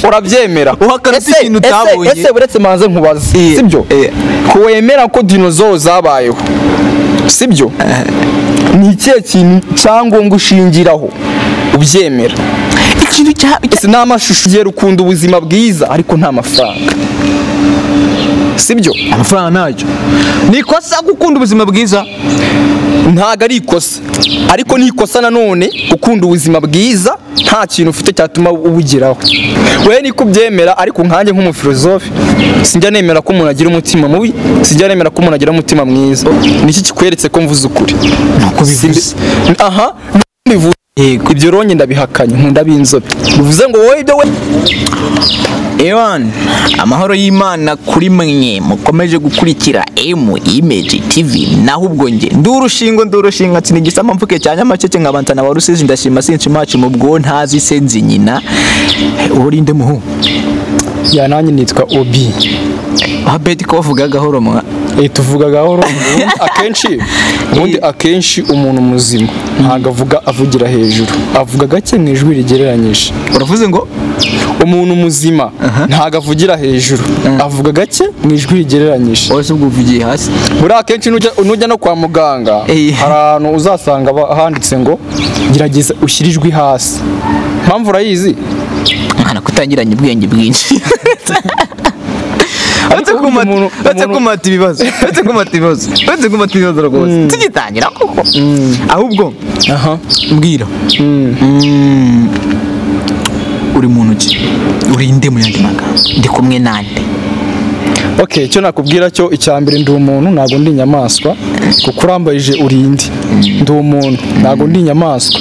Urabyemera? Uhakana Ese- ikintu ese- utabonye. Ese uretse manze nkubaze, Eh, sibyo? eh. Ko wemera ko dinosaur zabayeho, sibyo? Ni ikihe kintu cyangombwa ushingiraho ubyemera? Ikintu cya Ese ni amashusho? Ugera ukunda ubuzima bwiza ariko nta mafaranga, sibyo? Amafaranga ntacyo, ni ikosa gukunda ubuzima bwiza? Ntabwo ari ikosa, ariko ni ikosa nanone gukunda ubuzima bwiza nta kintu ufite cyatuma ubugeraho. We niko ubyemera, ariko nkanjye nk'umufilozofe sinjya nemera ko umuntu agira umutima mubi, sinjya nemera ko umuntu agira umutima mwiza. Niki kikweretse ko mvuze ukuri? Nuko bivuze. Aha mbivuze. Yego. Ibyo ronye ndabihakanye, nkunda b'inzobe. Bivuze ngo wowe ibyo we Ewan, amahoro y'Imana kuri mwe mukomeje gukurikira M Image TV. Naho ubwo nge ndurushingo ndurushinga nsinigisa mvuke cya Nyamasheke, nkabantana wa Rusizi, ndashima sinci maci mu bwo ntazi se nzi nyina. Urinde muhu? Ya, nanjye nitwa Obi. Abedi, ko bavuga gahoro mwa? Eh, tuvuga gahoro. Akenshi ubundi akenshi umuntu muzima ntabwo avuga avugira hejuru, avuga gake mu ijwi rigereranyije. Uravuze ngo? Umuntu muzima ntabwo avugira hejuru, avuga gake mu ijwi rigereranyije. Wowe se ubwo uvugiye hasi? Buriya akenshi nujya no kwa muganga, Eh. hari ahantu uzasanga handitse ngo gerageza ushyire ijwi hasi. Impamvu urayizi? Mwana, kutangiranye ubwenge bwinshi. Uretse Ariko burya uretse kumata ibibazo, uretse kumata ibibazo, uretse kumata ibibazo rwose tugitangira koko. Ahubwo aha mbwira, uri muntu ki? Uri nde mu yandi magambo? Ndi kumwe nande? Okay, icyo nakubwira cyo, icya mbere, ndi umuntu, ntabwo ndi inyamaswa, kuko urambayije uri indi. Ndi umuntu, ntabwo ndi inyamaswa.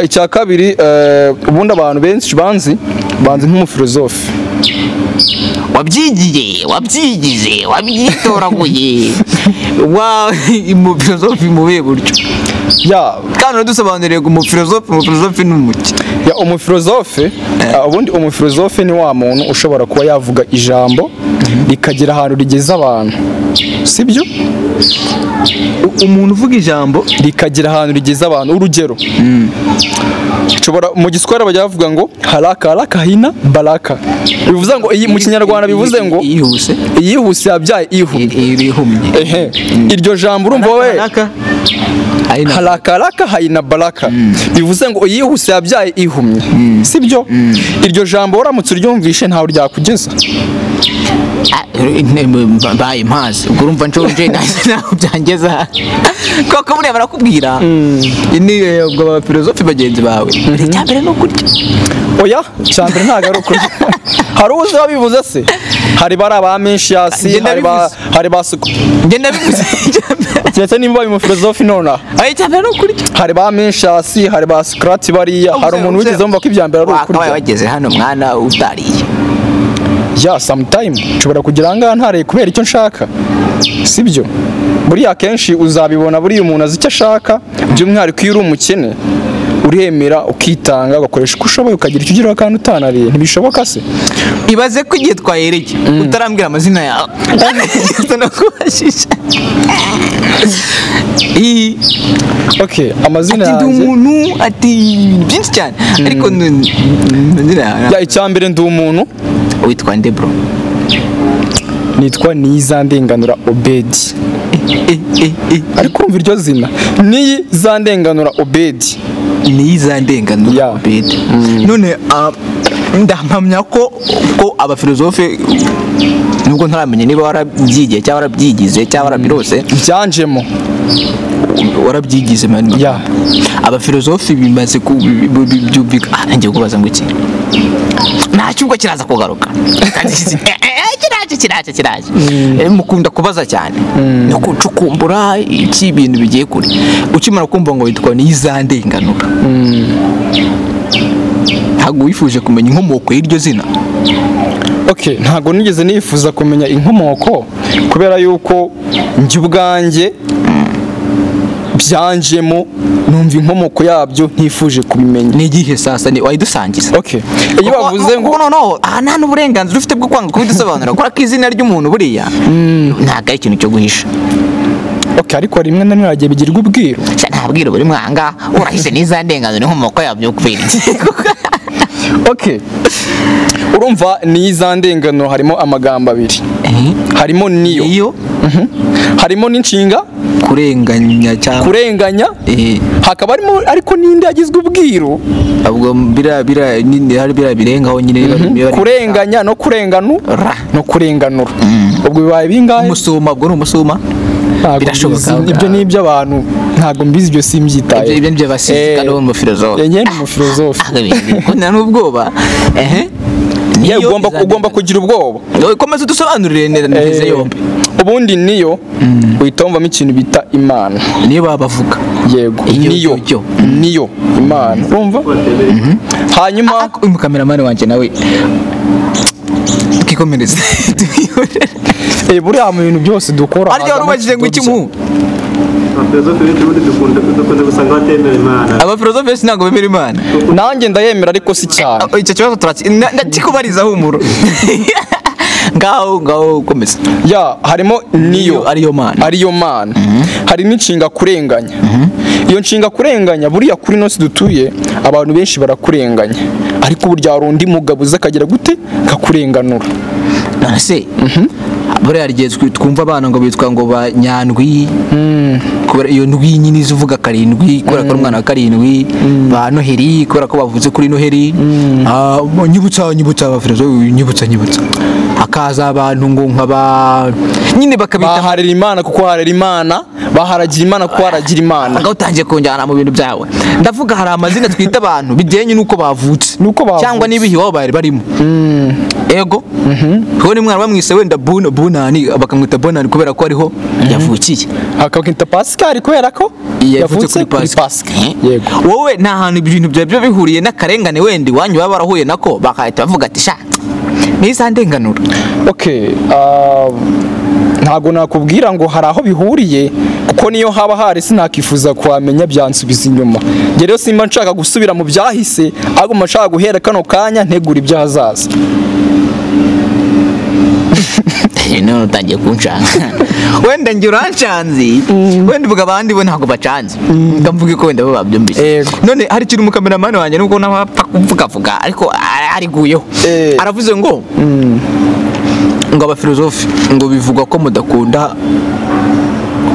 Icya kabiri, ubundi abantu benshi banzi nk'umufilozofe. Wabyigiye, wabyigize, wabyitoraguye, wa umufilozofe mu buhe buryo? Ya. Kandi uradusobanuriye ngo umufilozofe ni umuki? Ya, umufilozofe, ubundi umufilozofe ni wa muntu ushobora kuba yavuga ijambo rikagera ahantu rigeza abantu, sibyo? Umuntu uvuga ijambo rikagera ahantu rigeza abantu. Urugero, nshobora mu Giswahili bajya bavuga ngo haraka haraka haina baraka, bivuze ngo iyi mu Kinyarwanda bivuze ngo iyihuse. Iyihuse yabyaye ihumye. Ibihumye. Ehe, iryo jambo urumva wowe? Haraka Haraka haraka haina baraka, bivuze ngo iyihuse yabyaye ihumye, sibyo? Iryo jambo waramutse uryumvishe ntawe ryakugeza. Mbaye mpazi ubwo urumva nshonje ntaho byangeza koko. Buriya barakubwira ni ubwo abafilozofi bagenzi bawe, icya mbere ni ukurya. Oya, icya mbere ntabwo ari ukurya. Hari uzi wabivuze se? Hari bari ba Menshiyasi, Njye hari ba ndabivuze. hari ba Suko. Njye ndabivuze. Keretse nimba ubaye umufilozofi nonaha. Aho icya mbere ni ukurya. Hari ba Menshiyasi, hari ba Sokrati bariya. Hari umuntu wigeze wumva ko ibya mbere ari Wakabaye ukurya? wageze hano mwana utariye. Ya, sometime nshobora kugira ahangaha ntariye kubera icyo nshaka, sibyo? Buriya akenshi uzabibona, buriya umuntu azi icyo ashaka, by'umwihariko iyo uri umukene uremera ukitanga, ugakoresha uko ushoboye ukagira icyo ugeraho kandi utanariye. Ntibishoboka se? Ibaze ko igihe twahereye utarambwira amazina yawe nakubajije. Okay, amazina Ati ndi yanjye. umuntu, ati byinshi cyane, ariko amazina yawe? Ya, icya mbere ndi umuntu. Witwa nde, bro? Nitwa Niyizandenganura Obedi. Eh, eh, eh. Ariko urumva iryo zina, Niyizandenganura Obedi. Niyizandenganura Ya. Obedi. None ndampamya ko abafilozofe, nubwo ntaramenya niba warabyigiye cyangwa warabyigize cyangwa warabirose. Byanjemo. Warabyigize man? Ya. Abafilozofi bimaze byumvika. Ngiye kubaza ngo iki ntacyo, ubwo kiraza kugaruka. Kiraje, kiraje, kiraje. Mukunda kubaza cyane no kucukumbura iki ibintu bigiye kure. Ukimara kumva ngo witwa Niyizandenganura, ntabwo wifuje kumenya inkomoko y'iryo zina? Okay, ntabwo nigeze nifuza kumenya inkomoko kubera yuko njye ubwanjye byanjemo, numva inkomoko yabyo ntifuje kubimenya. Ni igihe sasa ni wayidusangiza? Okay, iyo bavuze ngo Kuko noneho aha nta n'uburenganzira ufite bwo kwanga kubidusobanura, kubera ko izina ry'umuntu buriya ntabwo ari ikintu cyo guhisha. Okay, ariko rimwe na rimwe hagiye bigirwa ubwiru. Sha, nta bwiru buri mwanga urahise. Nizandenganura, inkomoko yabyo kubera iki? Okay, urumva ni za ndengano, harimo amagambo abiri, harimo niyo, iyo harimo n'inshinga kurenganya cyangwa kurenganya, hakaba harimo ariko n'indi yagizwe ubwiru, ubwo bira bira nini hari bira birengaho nyine, kurenganya no kurenganu no kurenganura. Ubwo bibaye bingahe? Umusuma, ubwo ni umusuma. Birashoboka. Ibyo ni iby'abantu, ntabwo mbizi, ibyo simbyitaye. Ibyo ni by'abasizi kandi bo mu filozofe. Njye ni mu filozofe. Ko n'ubwoba. Ugomba kugira ubwoba. Komeza udusobanurire neza yombi. Ubundi niyo uhita wumvamo ikintu bita Imana. Niyo baba bavuga. Yego. Niyo. Niyo Imana. Urumva? Hanyuma umukameramani wanjye nawe kikomereza. Buriya mu bintu byose dukora. Arya warubajije ngo iki mu? Abafilozofe benshi ubundi dukunze gusanga batemera Imana. Abafilozofe benshi ntabwo bemera Imana. Nanjye ndayemera ariko si cyane. Icyo kibazo ndakikubariza humuro. Ngaho ngaho komeza. Ya, harimo niyo ariyo Mana. Ariyo Mana. Harimo inshinga kurenganya. Iyo nshinga kurenganya buriya kuri nose dutuye abantu benshi barakurenganya. Ariko burya hari undi mugabo uza akagira gute kakurenganura. None se buriya rigiye twumva abana ngo bitwa ngo ba Nyandwi, kubera iyo ndwi nyine izuvuga karindwi, kubera ko umwana wa karindwi, ba Noheri kubera ko bavuze kuri Noheri, nyibutsa nyibutsa abafilozofe nyibutsa nyibutsa, hakaza abantu ngo nkaba nyine bakabita baharira Imana kuko harira Imana, baharagira Imana kuko haragira Imana. Ngaho utangiye kunjyana mu bintu byawe. Ndavuga hari amazina twita abantu bijyanye nuko bavutse cyangwa n'ibihe iwabo bari barimo. Ego. Kuko ni mwana bamwise wenda Bunani bakamwita Bonani kubera ko ariho yavukiye. Akakita Pascal kubera ko yavutse kuri Pascal. Yego. Wowe nta hantu ibintu byawe byo bihuriye n'akarengane wenda iwanyu baba barahuye nako bakahita bavuga ati sha ni ndenganura. Okay, ntago nakubwira ngo hari aho bihuriye kuko niyo haba hari sinakifuza kuhamenya, byansubiza inyuma. Nge rero simba nshaka gusubira mu byahise, ahubwo nshaka guhera kano kanya ntegura ibyahazaza. None utangiye kunshanga. Wenda nge uranshanze, wenda uvuga abandi bo ntabwo bacanze. Ndamvuga ko wenda bo babyumvise. None hari ikintu umukameramani wanjye nubwo nabapfa kuvuga ariko ariguyeho. Aravuze ngo ngo abafilozofe ngo bivugwa ko mudakunda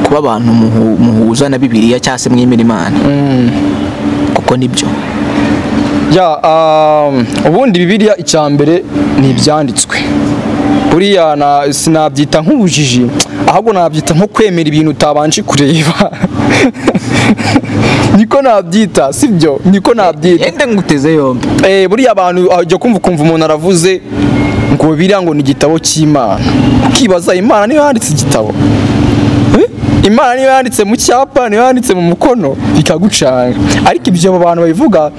kuba abantu muhuza na Bibiliya cyangwa se mwemera Imana. Kuko nibyo. Ya, ubundi Bibiliya icyambere ni ibyanditswe. Buriya sinabyita nk'ubujiji, ahubwo nabyita nko kwemera ibintu utabanje kureba. Niko nabyita, sibyo? Niko nabyita. Ende nguteze yombi. Buriya abantu ajya kumva umuntu aravuze ngo biriya ngo ni igitabo cy'Imana. Ukibaza Imana niyo yanditse igitabo. Imana niyo yanditse mu cyapa, niyo yanditse mu mukono, bikagucanga. Ariko ibyo abantu babivuga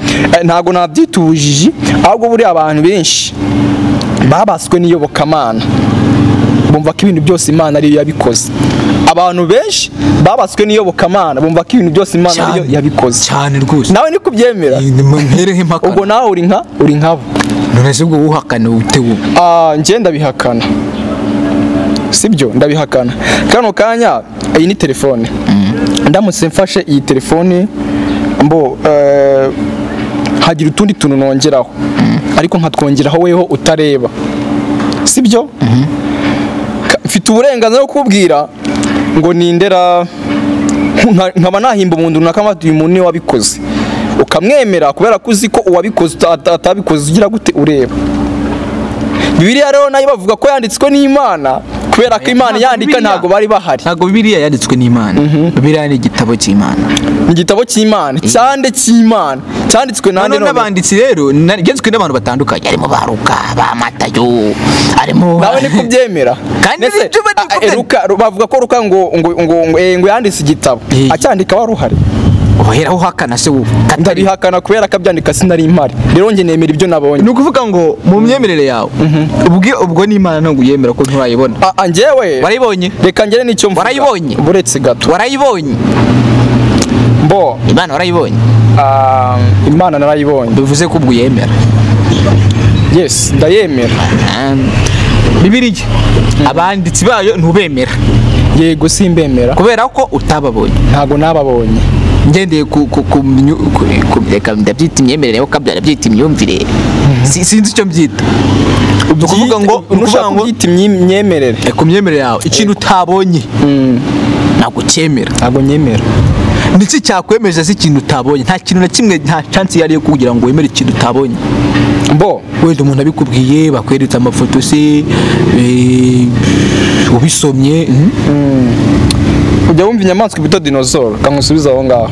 ntago nabyita ubujiji, ahubwo buriya abantu benshi babaswe n'iyobokamana, bumva ko ibintu byose Imana ariyo yabikoze. Abantu benshi babaswe n'iyobokamana bumva ko ibintu byose Imana ariyo yabikoze. Cyane rwose. Nawe niko ubyemera? Ubwo nawe uri nkabo. None se ubwo uhakana ute wowe? Njye ndabihakana. Sibyo, ndabihakana. Kano kanya iyi ni telefone. Ndamutse mfashe iyi telefone mbo hagira utundi tuntu nongeraho. Ariko nkatwongeraho weho utareba. Sibyo? Mfite uburenganzira bwo kubwira ngo nindera nkaba nahimba umuntu runaka mati uyu muntu ni wabikoze. Ukamwemera kubera ko uzi ko uwabikoze atabikoze ugira gute ureba. Bibiliya rero nayo bavuga ko yanditswe n'Imana kubera ko Imana yandika ntago bari bahari. Ntago Bibiliya yanditswe n'Imana. Bibiliya ni igitabo cy'Imana. Ni igitabo cy'Imana, cyande cy'Imana, cyanditswe nande none n'abanditsi rero yanditswe n'abantu batandukanye, harimo ba Luka, ba Matayo, harimo nawe ni kubyemera. Kandi Luka bavuga ko Luka ngo ngo ngo ngo yanditse igitabo, acyandika wari uhari. Ohera uhakana se wowe. Ndabihakana kubera ko abyandika sinari impari. Rero nge nemera ibyo nabonye. Ni ukuvuga ngo mu myemerere yawe ubwo n'Imana ntabwo uyemera ko nturayibona. Njyewe warayibonye? Reka ngere nicyo mvuga. Warayibonye? Buretse gato. Warayibonye? Mbo Imana warayibonye? Imana narayibonye. Bivuze ko ubwo uyemera. Yes, ndayemera. Bibiliya abanditsi bayo ntubemera. Yego simbemera. Kubera ko utababonye. Ntago nababonye. Ngendeye ku ku ku reka ndabyita imyemerere yo kabyara byita imyumvire. Sinzi icyo mbyita. Ukuvuga ngo nushaka kubyita imyemerere. Ku myemerere yawe ikintu utabonye ntabwo cyemera. Ntabwo nyemera. Niki cyakwemeje se ikintu utabonye? Nta kintu na kimwe, nta chance yari yo kugira ngo wemere ikintu utabonye. Bo wenda umuntu abikubwiye bakweretse amafoto se ubisomye. Ujya wumva inyamaswa bita dinosaur, kangusubiza aho ngaho.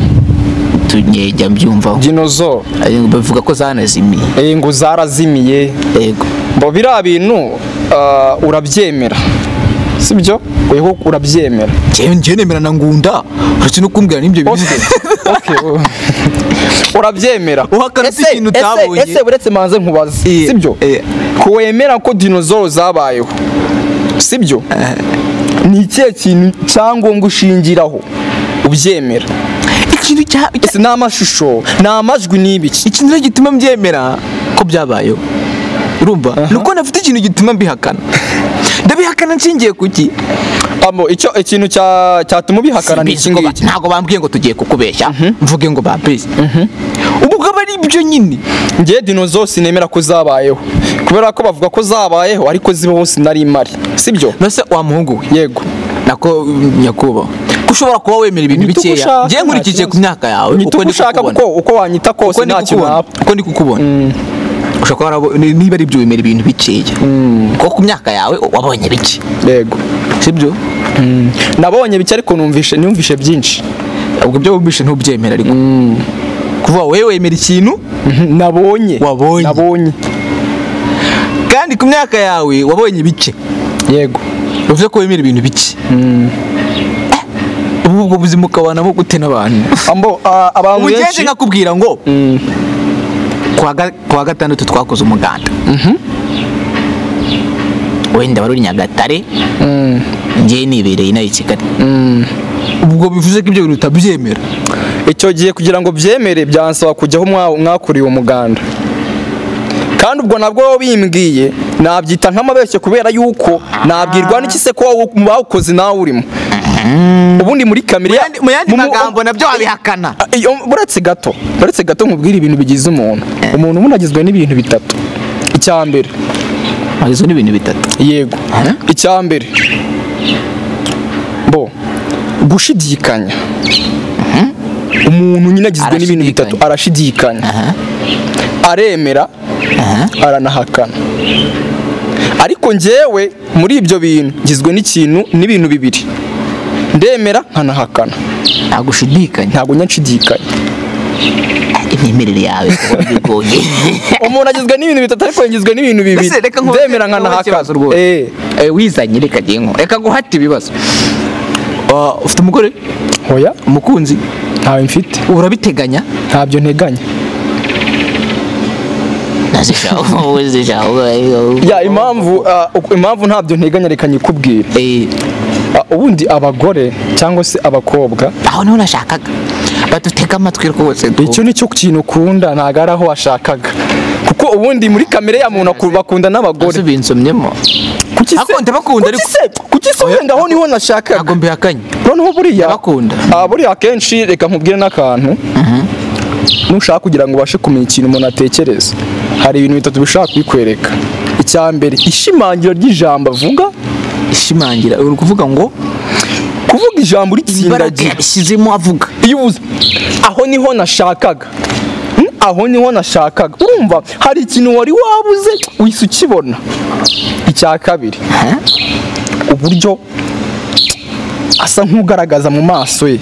Tunyejya mbyumvaho. Dinosaur bavuga ko zanazimiye. Ngo zarazimiye. Yego. Bo biriya bintu urabyemera. Sibyo? Weho urabyemera. Njye nemera na ngunda. Uretse no kumbwira n'ibyo bintu. Okay. Urabyemera. Uhakana ikintu utabonye. Ese uretse manze nkubaze. Sibyo? Ko wemera ko dinosaur zabayeho. Sibyo? Ni ikihe kintu cyangombwa ushingiraho ubyemera? Ikintu cya ese ni amashusho, ni amajwi, ni ibiki? Ikintu gituma mbyemera ko byabayeho. Urumva? Nuko nafite ikintu gituma mbihakana. Ndabihakana nshingiye kuki? Amo icyo ikintu cyatuma ubihakana ni iki ngiki? Ntago bambwiye ngo tugiye kukubeshya, mvuge ngo bambeshye. Ubwo aba ari ibyo nyine. Ngiye dinosaur sinemera ko zabayeho. Kubera ko bavuga ko zabayeho ariko zibaho sinari mari. Sibyo? Nase wa muhungu we. Yego. Nako nyakuba. Ushobora kuba wemera ibintu bikeya. Ngiye nkurikije ku myaka yawe uko ndikushaka kuko uko wanyita kose nta kintu uko ndikukubona. Ushobora kuba niba ari ibyo wemera ibintu bikeya. Kuko ku myaka yawe wabonye bike. Yego. Sibyo? Nabonye bike ariko numvishe byinshi. Ubwo byo wumvishe ntubyemera ariko. Kuvuga wewe wemera ikintu nabonye. Wabonye. Nabonye. Kandi ku myaka yawe wabonye bike. Yego. Uvuze ko wemera ibintu bike. Ubwo buzima ukabanamo gute n'abantu? Ambo abantu benshi nkakubwira ngo kwa gatandatu twakoze umuganda. Wenda wari uri Nyagatare. Ngiye nibereye inaha i Kigali. Ubwo bivuze ko ibyo bintu utabyemera. Icyo gihe kugira ngo byemere byansaba kujyaho mwakuriye umuganda. Kandi ubwo nabwo bimbwiye nabyita nk'amabeshyo kubera yuko nabwirwa n'iki se ko bawukoze nawe urimo. Ubundi muri kamere mu yandi magambo nabyo wabihakana. Uretse gato nkubwira ibintu bigize umuntu. Umuntu ubundi agizwe n'ibintu bitatu. Icya mbere agizwe n'ibintu bitatu. Yego. Icya mbere bo gushidikanya. Umuntu nyine agizwe n'ibintu bitatu, arashidikanya, aremera, aranahakana. Ariko njyewe muri ibyo bintu ngizwe n'ikintu n'ibintu bibiri. Ndemera nkanahakana. Ntabwo ushidikanya. Ntabwo nshidikanya. Imyemerere yawe bigoye. Umuntu agizwe n'ibintu bitatu ariko ngizwe n'ibintu bibiri. Ndemera nkanahakana. Wizanye reka ngiye reka guhata ibibazo. Ufite umugore? Oya. Umukunzi? Ntawe mfite. Urabiteganya? Ntabyo nteganya. Ya impamvu ntabyo nteganya reka nyikubwire. Ubundi abagore cyangwa se abakobwa aho niho nashakaga badutega amatwi rwose. Icyo nicyo kintu ukunda ntago ari aho washakaga. Kuko ubundi muri kamere ya muntu bakunda n'abagore. Binsomyemo. Kuki se? Kuki se wenda aho niho nashakaga? Ntabwo mbihakanye. Noneho buriya bakunda. Buriya akenshi reka nkubwire n'akantu. Nushaka kugira ngo ubashe kumenya ikintu umuntu atekereza. Hari ibintu bitatu bishaka kubikwereka. Icya mbere ishimangira ry'ijambo avuga. Ishimangira uri kuvuga ngo kuvuga ijambo ritsindagira ishyizemo avuga. Iyo uvuze aho niho nashakaga. Aho niho nashakaga. Urumva hari ikintu wari wabuze wise ukibona. Icya kabiri uburyo asa nk'ugaragaza mu maso ye.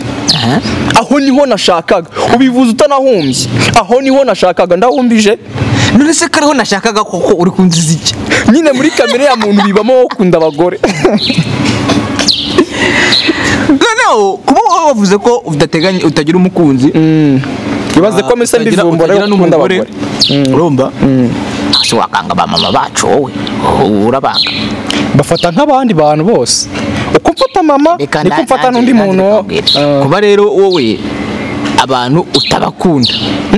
Aho niho nashakaga. Ubivuze utanahumbye. Aho niho nashakaga ndahumbije. None se kariho nashakaga koko uri kunziza iki? Nyine muri kamere ya muntu bibamo wo kunda abagore. Noneho kuba wavuze ko udateganya utagira umukunzi. Ibaze ko mise mbivumbura yo gukunda abagore. Urumva? Ase wakanga ba mama bacu wowe. Urabanga. Bafata nk'abandi bantu bose. Uko mfata mama niko mfata n'undi muntu. Kuba rero wowe abantu utabakunda.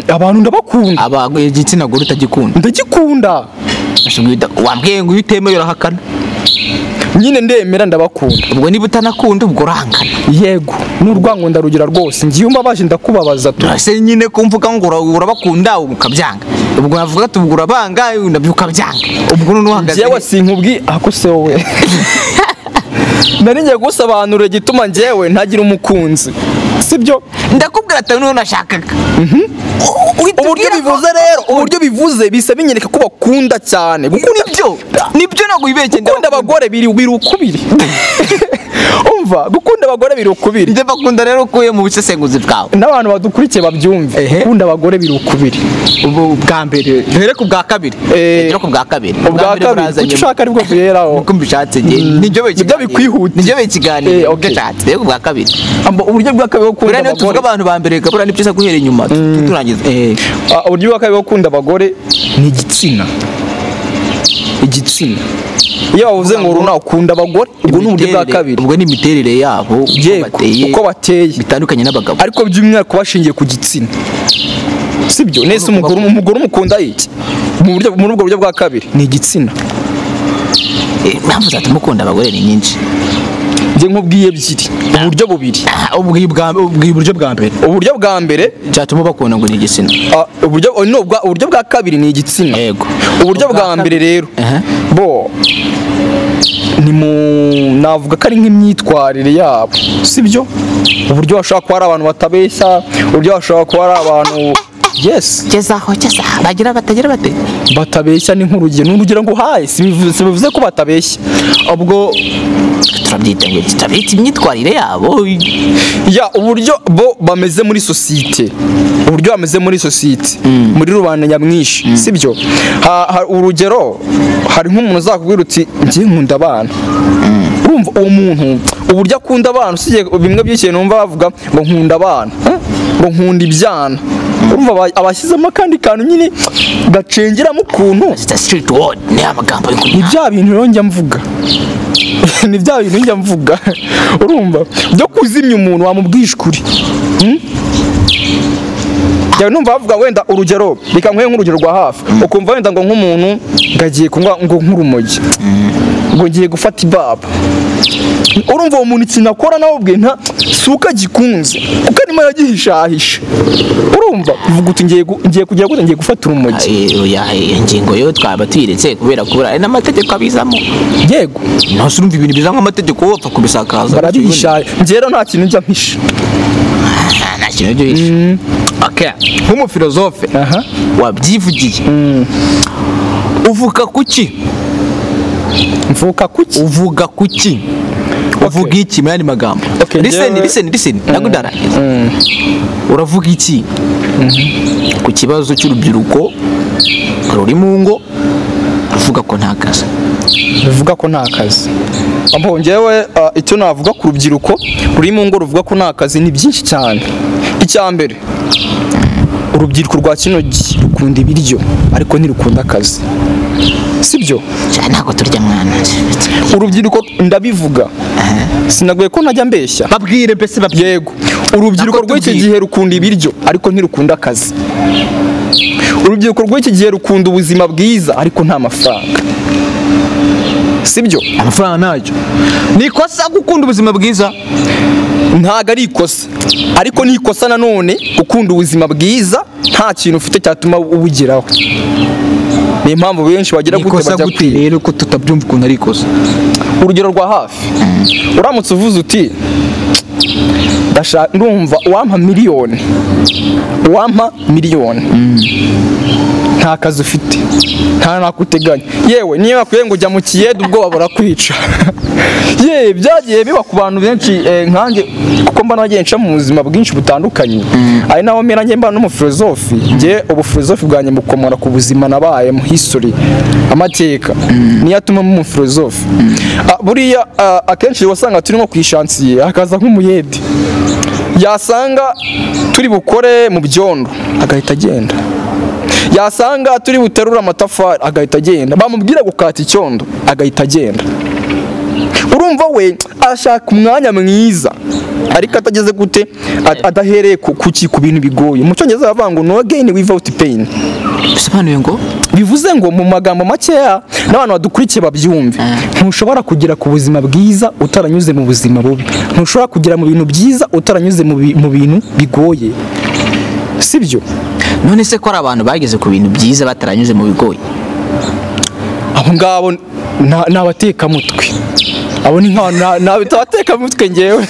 Abantu ndabakunda. Abantu igitsina gore utagikunda. Ndagikunda. Wambwiye ngo uyitemeye urahakana. Nyine ndemera ndabakunda. Ubwo niba utanakunda ubwo urangana. Yego, n'urwango ndarugira rwose. Ngiye umbabaje ndakubabaza tu. Ese nyine ko mvuga ngo urabakunda ukabyanga. Ubwo navuga ati ubwo urabanga nabyo ukabyanga. Ubwo none uhagaze. Njyewe sinkubwi ako se wowe. Nari ngiye gusobanura igituma njyewe ntagira umukunzi. Sibyo? Ndakubwira ati none nashakaga. Uburyo bivuze rero, uburyo bivuze bisa binyereka ko bakunda cyane. Gukunda ibyo. Nibyo ntabwo wibeshye. Gukunda abagore biri ukubiri. Umva, gukunda abagore biri ukubiri. Njye bakunda rero ukuye mu busesenguzi bwawe. N'abantu badukurikiye babyumve. Gukunda abagore biri ukubiri. Ubu bwa mbere, duhere ku bwa kabiri. Duhere ku bwa kabiri. Ubwa kabiri. Kuki ushaka aribwo duheraho? Uko mbishatse nge. Nibyo bikwihuta. Nibyo bikiganiro. Okay. Duhere ku bwa kabiri. Uburyo bwa kabiri bwo gukunda abagore. Tuvuga abantu ba mbere gabura ni byiza guhera inyuma turangiza. Uburyo bwa kabiri bwo gukunda abagore ni igitsina. Igitsina. Iyo bavuze ngo runa ukunda abagore, ubwo ni uburyo bwa kabiri. Ubwo ni imiterere yabo, uko bateye bitandukanye n'abagabo. Ariko by'umwihariko bashingiye ku gitsina. Sibyo? Nese umugore umukunda iki? Mu buryo muri ubwo buryo bwa kabiri ni igitsina. Impamvu zatuma ukunda abagore ni nyinshi. Njye nkubwiye ebyiri, uburyo bubiri. Uburyo bwa mbere. Uburyo bwa mbere cyatuma bakunda ngo ni igitsina. Uburyo bwa kabiri ni igitsina. Yego. Uburyo bwa mbere rero bo ni mu navuga ko ari nk'imyitwarire yabo, sibyo? Uburyo bashobora kuba ari abantu batabeshya, uburyo bashobora kuba ari abantu yes. Gezaho bagira batagira bate batabeshya ni nk'urugero n'urugero ngo haye sibivuze ko batabeshya. Ubwo turabyita ngo turabyita imyitwarire yabo ya uburyo bo bameze muri societe, uburyo bameze muri societe muri rubanda nyamwinshi, sibyo? Urugero hari nk'umuntu uzakubwira uti ngiye nkunda abana. Urumva uwo muntu uburyo akunda abana usije bimwe by'ikintu numva bavuga ngo nkunda abana, ngo nkunda ibyana. Urumva abashyizemo kandi kantu nyine gacengeramo ukuntu street word ni amagambo ni bya bintu rero njya mvuga. Ni bya bintu njya mvuga. Urumva byo kuzimya umuntu wamubwisha ukuri. Njya numva bavuga wenda urugero reka nkwe nk'urugero rwa hafi, ukumva wenda ngo nk'umuntu ngagiye kunywa ngo nk'urumogi, ngo ngiye gufata ibaba. Urumva uwo muntu ikintu akora nawe ubwe nta suka gikunze kuko arimo yagihishahisha. Urumva uvuga uti ngiye kugira gute, ngiye gufata urumogi. Ingingo yo twaba tuyiretse kubera kubura n'amategeko abizamo. Yego. Ntose urumva ibintu bizamo amategeko wopfa kubisakaza. Barabihisha. Njye rero nta kintu njya mpisha. Nta kintu njya uhisha. Okay. Nk'umufilozofe wabyivugiye. Uvuga kuki? Mvuka kuki? Uvuga kuki? Uvuga iki mu yandi magambo? Listen, ntabwo ndarangiza. Uravuga iki ku kibazo cy'urubyiruko ruri mu ngo ruvuga ko nta kazi? Ruvuga ko nta kazi. Ambo njyewe icyo navuga ku rubyiruko ruri mu ngo ruvuga ko nta kazi ni byinshi cyane. Icya mbere, urubyiruko rwa kino gihe rukunda ibiryo ariko ntirukunda akazi. Sibyo? Ntabwo turya mwana. Urubyiruko ndabivuga. Sinaguye ko najya mbeshya. Babwire mbese babwire. Yego. Urubyiruko rw'iki gihe rukunda ibiryo ariko ntirukunda akazi. Urubyiruko rw'iki gihe rukunda ubuzima bwiza ariko nta mafaranga. Sibyo? Amafaranga ntacyo. Ni ikosa gukunda ubuzima bwiza? Ntago ari ikosa. Ariko ni ikosa nanone gukunda ubuzima bwiza nta kintu ufite cyatuma ubugeraho. Ni impamvu benshi bagira gute bajya kwiga rero ko tutabyumva ukuntu ari ikosa. Urugero rwa hafi, uramutse uvuze uti ndumva uwampa miliyoni, uwampa miliyoni, nta kazi ufite, nta nakuteganya, yewe niba bakwiye ngo ujya mu kiyede ubwoba burakwica. Ye byagiye biba ku bantu benshi nkanjye kuko mba nagiye nca mu buzima bwinshi butandukanye. Ari naho mera njye mba n'umufilozofi, njye ubufilozofi bwanjye bukomora ku buzima nabayemo, history, amateka, niyo atuma mu umufilozofi. Buriya akenshi wasanga turi nko kwishansiye hakaza nk'umuyede, yasanga turi bukore mu byondo agahita agenda, yasanga turi buterura amatafari agahita agenda, bamubwira gukata icyondo agahita agenda. Urumva we ashaka umwanya mwiza ariko atageze gute, adahereye ku bintu bigoye. Mu cyongereza bavuga ngo no gain without pain. Bisobanuye ngo Bivuze ngo mu magambo makeya n'abantu badukurikiye babyumve, ntushobora kugera ku buzima bwiza utaranyuze mu buzima bubi, ntushobora kugera mu bintu byiza utaranyuze mu bintu bigoye, sibyo? None se ko ari abantu bageze ku bintu byiza bataranyuze mu bigoye? Abo ngabo ni abatekamutwe, abo ni abatekamutwe ngewe.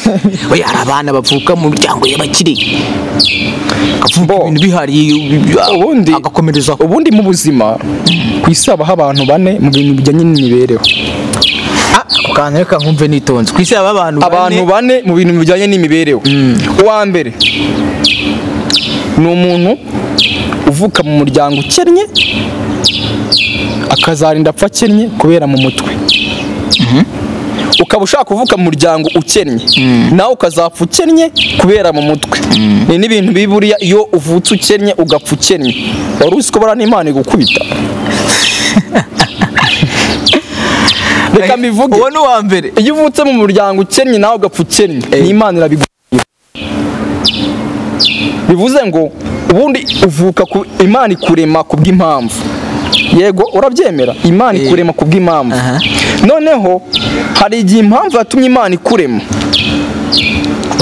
Oya, hari abana bavuka mu miryango y'abakire, akavuka ibintu bihari, ubundi agakomereza. Ubundi mu buzima ku isi habaho abantu bane mu bintu bijyanye n'imibereho. Ako kantu reka nkumve nitonze. Ku isi haba abantu bane mu bintu bijyanye n'imibereho. Uwa mbere ni umuntu uvuka mu muryango ukennye, akazarinda apfa akennye kubera mu mutwe. Ukaba ushaka kuvuka mu muryango ukennye, nawe ukazapfa ukennye kubera mu mutwe. Ni n'ibintu biburiya, iyo uvutse ukennye ugapfa ukennye, wari uzi ko buriya n'Imana igukubita. Reka mbivuge, uwo ni uwa mbere. Iyo uvutse mu muryango ukennye nawe ugapfa ukennye, n'Imana irabiguha. Bivuze ngo ubundi uvuka ku Imana ikurema kubw'impamvu. Yego, urabyemera? Imana ikurema kubw'impamvu. Noneho hari igihe impamvu yatumye Imana ikurema,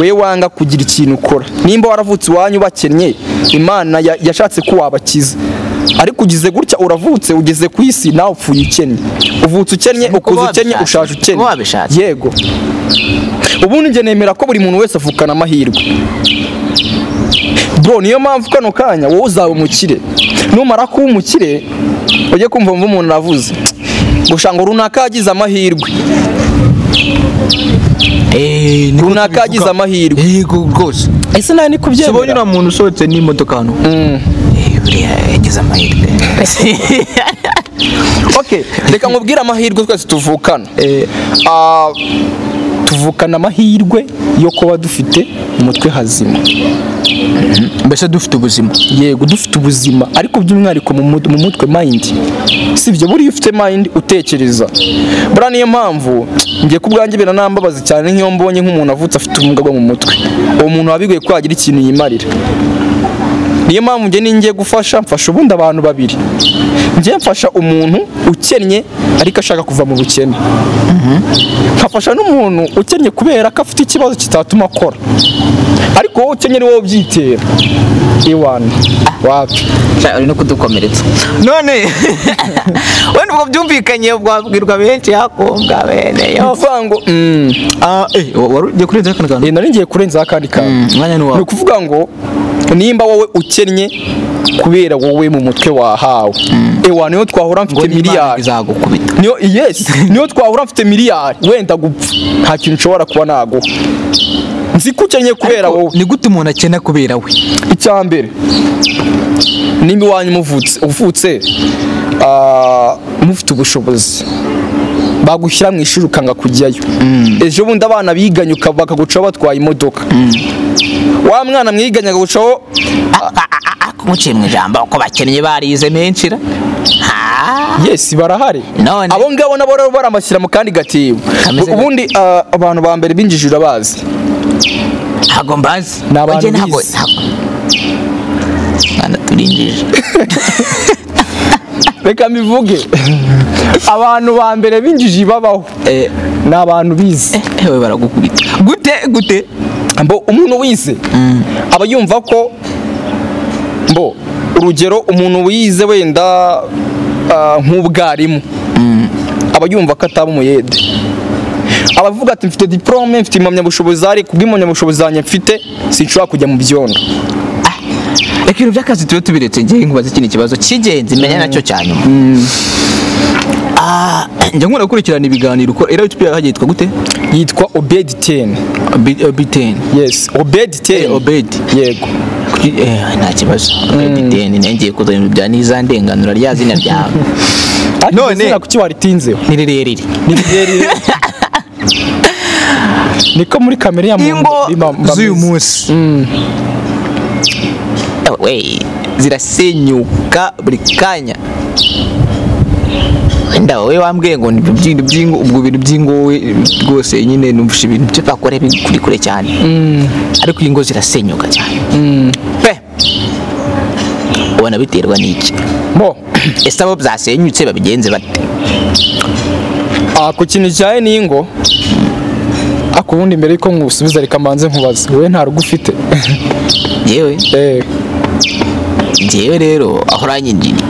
wewe wanga kugira ikintu ukora. Nimba waravutse iwanyu bakennye, Imana yashatse ko wabakiza, ariko ugize gutya uravutse ugeze ku isi nawe upfuye ukennye. Uvutse ukennye, ukuze ukennye, ushaje ukennye. Yego, ubundi njye nemera ko buri muntu wese avukana amahirwe. Bro, niyo mpamvu kano kanya wowe uzaba umukire. Numara kuba umukire ujye kumva umuntu aravuze gusa ngo runaka yagize amahirwe. Runaka yagize amahirwe. Yego rwose. Ese nawe niko ubyemera? Sibonye uriya muntu usohotse n'imodoka hano. Buriya yagize amahirwe. Okay, reka nkubwire amahirwe twese tuvukana. Tuvukana amahirwe yo kuba dufite umutwe hazima. Mbese dufite ubuzima. Yego, dufite ubuzima, ariko by'umwihariko mu mutwe, mind. Sibyo? Buriya ufite mind utekereza. Buriya niyo mpamvu ngiye ku bwanjye biranambabaza cyane nk'iyo mbonye nk'umuntu avutse afite ubumuga bwo mu mutwe. Uwo muntu wabigoye ko yagira ikintu yimarira. Niyo mpamvu njye ningiye gufasha, mfasha ubundi abantu babiri. Njye mfasha umuntu ukennye ariko ashaka kuva mu bukene. Nkafasha n'umuntu ukennye kubera ko afite ikibazo kitatuma akora. Ariko wowe ukennye ni wowe ubyitera. Iwana wapi? Uri no kudukomeretsa. None wenda ubwo byumvikanye bwabwirwa benshi yakombwa bene yo. Uvuga ngo wari ugiye kurenza akandi kantu? Nari ngiye kurenza akandi kantu. Umwanya ni wawe. Ni ukuvuga ngo nimba wowe ukennye kubera wowe mu mutwe wahawe, ewa niyo twahura mfite miliyari izagukubita. Niyo, yes, niyo twahura mfite miliyari wenda gupfa nta kintu nshobora kuba naguha. Nzi ko ukennye kubera wowe. Ni gute umuntu akena kubera we? Icya mbere, nimba iwanyu uvutse mufite ubushobozi, bagushyira mu ishuri ukanga kujyayo. Ejo bundi abana biganye bakagucaho batwaye imodoka. Wa mwana mwiganye akagucaho kumuciye mu ijambo ko bakennye barize menshi ra. Yes, barahari. Abo ngabo nabo rero baramashyira mu kandi gatebo. Ubundi abantu ba mbere binjije urabazi. Ntago mbazi. N'abantu bize. Mwana turinjije. Reka mbivuge. Abantu ba mbere binjije babaho ni abantu bize. Ewe baragukubita. Gute gute? Mbo umuntu wize aba yumva ko, mbo urugero umuntu wize wenda nk'ubwarimu, aba yumva ko ataba umuyede. Abavuga ati mfite diplome, mfite impamyabushobozi, ariko kubw'impamyabushobozi zanjye mfite sinshobora kujya mu byondo. Reka ibintu by'akazi tube tubiretse, ngiye nkubaze ikindi kibazo cy'ingenzi menya nacyo cya nyuma. Njya nkunda gukurikirana ibiganiro ukora. Era YouTube yawe yitwa gute? Yitwa Obed 10. Obed 10. Yes, Obed 10. Obed. Yego. Nta kibazo. Obed 10 ngiye kuzana ibintu bya nizandenganura rya zina ryawe. None kuki waritinzeho? Ni rirerire. Ni rirerire. Niko muri kamere ya muntu z'uyu munsi. We zirasenyuka buri kanya. Wenda wowe wambwiye ngo ni ibintu by'ingo, ubwo bintu by'ingo wowe rwose nyine numvishe ibintu byo bakora biri kure cyane. Ariko ingo zirasenyuka cyane. Pe ubona biterwa n'iki? Bo Ese abo byasenyutse babigenze bate? Ku kintu kijyanye n'ingo, ako ubundi mbere yuko nkusubiza reka mbanze nkubaze, wowe nta rugo ufite? Yewe, njyewe rero aho uranyinjiriye,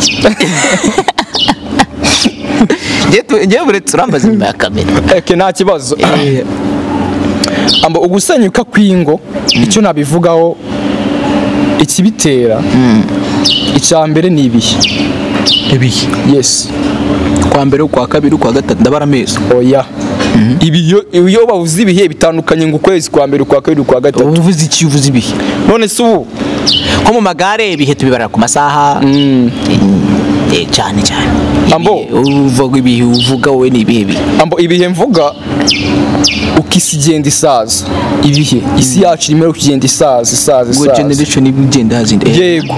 njyewe buretse urambaza inyuma ya kamera. Eke, nta kibazo. Ambo ugusenyuka kw'ingo, icyo nabivugaho, ikibitera, icya mbere ni ibihe. Ibihe? Yes. Kwa mbere, ukwa kabiri, ukwa gatatu, ndabara amezi. Oya, iyo bavuze ibihe bitandukanye, ngo ukwezi kwa mbere, ukwa kabiri, ukwa gatatu. Uvuze iki? Uvuze ibihe? None se ubu Nko mu magare ibihe tubibarira ku masaha, cyane cyane. Ambo. Uvuga ibihe, uvuga wowe ni ibihe bihe? Ambo ibihe mvuga, uko isi igenda isaza, ibihe isi yacu irimo kugenda isaza, isaza, Ngo isaza. Generation igenda hazinda. Yego.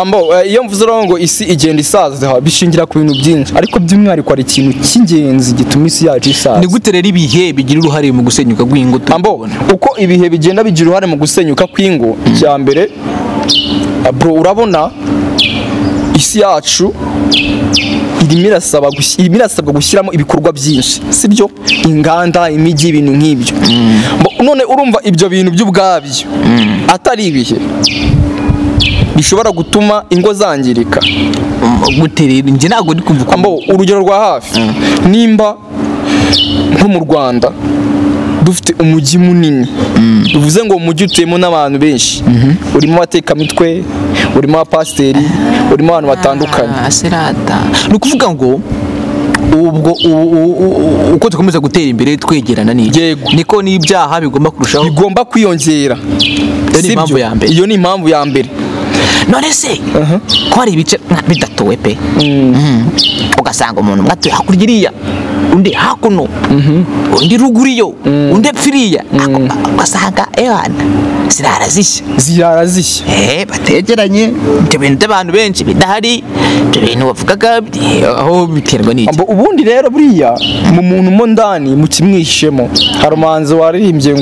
Ambo iyo mvuze rero ngo isi igenda isaza, bishingira ku bintu byinshi, ariko by'umwihariko hari ikintu cy'ingenzi gituma isi yacu isaza. Ni gute rero ibihe bigira uruhare mu gusenyuka kw'ingo turi Ambo kubona? uko ibihe bigenda bigira uruhare mu gusenyuka kw'ingo, icya mbere, bro, urabona isi yacu irimo irasabwa gushyiramo ibikorwa byinshi, sibyo? Inganda, imijyi, ibintu nk'ibyo. None urumva ibyo bintu by'ubwabyo atari ibihe bishobora gutuma ingo zangirika? Gute rero? Njye ntabwo ndi kumva ukuntu. Ambo urugero rwa hafi, nimba nko mu Rwanda dufite umujyi munini, bivuze ngo umujyi utuyemo n'abantu benshi, urimo abatekamitwe, urimo abapasiteri, urimo abantu batandukanye. Ah, serata, ni ukuvuga ngo ubwo uko dukomeza gutera imbere twegerana n'iki, Yego. niko n'ibyaha bigomba kurushaho Bigomba kwiyongera. Iyo ni Sibyo? impamvu ya mbere. Iyo ni impamvu ya mbere. None se ko hari ibice bidatuwe pe, ugasanga umuntu umwe atuye hakurya iriya, undi hakuno, undi ruguru iyo, undi epfo iriya, ugasanga ewana zirara zishya. Zirara zishya. Bategeranye, ibyo bintu by'abantu benshi bidahari, ibyo bintu bavugaga, aho biterwa n'iki? Ambo ubundi rero buriya mu muntu mo ndani mu kimwishemo, hari umuhanzi waririmbye